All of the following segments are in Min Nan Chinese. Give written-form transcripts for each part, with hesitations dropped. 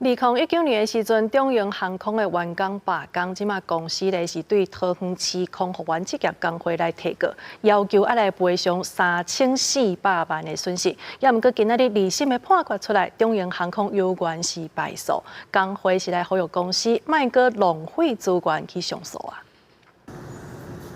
2019年的時陣，長榮航空的員工罷工，這馬公司咧是對桃園市空服員職業工會來提告，要求愛來賠償3400萬的損失。也毋過今仔日二審的判決出來，長榮航空猶原是敗訴，工會是來呼籲公司莫閣浪費資源去上訴啊。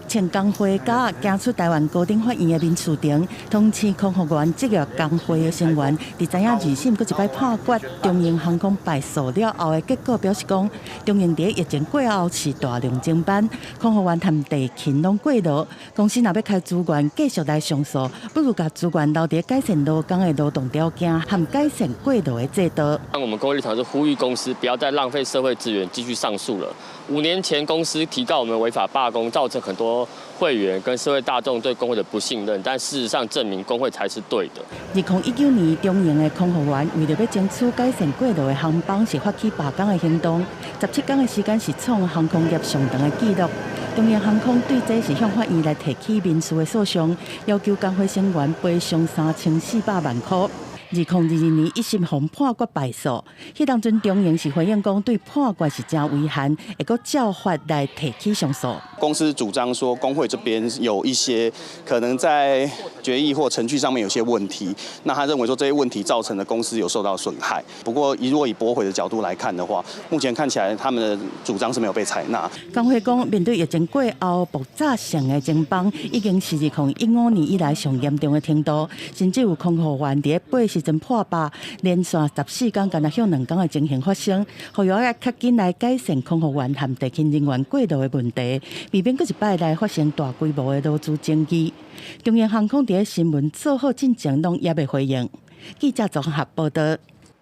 穿工會甲行出台灣高等法院的民事庭，桃園市空服員職業工會的成員，佇知影二審閣一擺判決長榮航空敗訴了後的結果，表示講，長榮佇疫情過後是大量增班，空服員和地勤攏過勞，公司若欲開資源繼續來上訴，不如共資源留佇改善勞工的勞動條件和改善過勞的制度。那我們工會立場是呼籲公司不要再浪費社會資源繼續上訴了。5年前公司提告我們違法罷工，造成很多會員跟社會大眾對工會的不信任，但事實上證明工會才是對的。2019年，長榮的空服員為著欲爭取改善過勞的航班，是發起罷工的行動。17天的時間是創航空業上長的紀錄。長榮航空對這是向法院來提起民事的訴訟，要求工會成員賠償3400萬塊。2022年一審予判決敗訴，彼當陣長榮是回應講對判決是誠遺憾，會閣照法來提起上訴。公司主張說，工會這邊有一些可能在決議或程序上面有些問題，那他認為說這些問題造成了公司有受到損害。不過，如果以駁回的角度來看的話，目前看起來他們的主張是沒有被採納。工會講，面對疫情過後爆炸性的增班，已經是2015年以來上嚴重的程度，甚至有空服員佇八時陣破百，連續14工，干焦歇2工的情形發生，呼籲愛較緊來改善空服員和地勤人員過勞的問題，避免閣一擺來發生大規模的勞資爭議。長榮航空佇新聞做好進前，攏猶未回應。記者綜合報道。